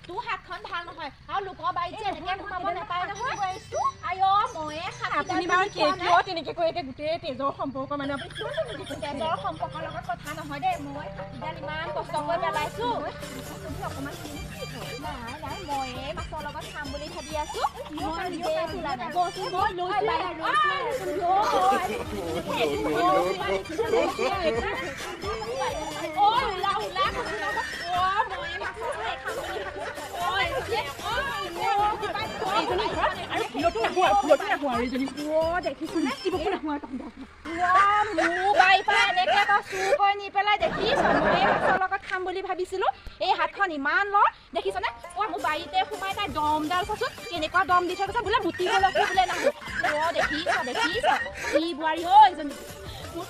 তোৰ হাতখন ভাল নহয় আৰু লোকৰ বাৰীত যে এনেকে সোমাব নাপায় নহয়। আই অ ময়ে আপুনি বাৰু কিয় তেনেকে কৈ এতিয়া গোটেই তেজৰ সম্পৰ্ক মানে আপুনি কিয় তেনেকে কৈছে? তেজৰ সম্পৰ্কৰ লগত কথা নহয় দেই, মই খাকীডাল ইমান কষ্ট কৰি পেলাইছো। নাই নাই, ময়ে মাছৰ লগত খাম বুলি ভাবি আছো। মই নিজে তোলা নাই। মই লৈছোৱে। ঐ ওলা ওলা কৈছো নহয়। অ ময়ে মাছৰ খাম বুলি ভাবিছো। ঐ এইজনী ঘৰত আৰু ভুলতো নাহো আৰু, ভুলতো নাহো আৰু এইজনী। অ দেখিছনে? জীৱকো নাহো আৰু তহঁতৰ। মোৰ বাৰীৰ পৰা এনেকে তই চুৰ কৰি নি পেলাই দেখিছ, ময়ে মাছৰ লগত খাম বুলি ভাবিছিলো। এই হাতখন ইমান লৰ দেখিছনে? অ মোৰ বাৰীতে সোমাই তাই দমডাল চাচোন কেনেকুৱা দম দি থৈ গৈছে, বোলে মুতিবলৈকো বোলে নাহো। অ দেখিছ দেখিছ কি বোৱাৰী ঐ এইজনী। মোৰ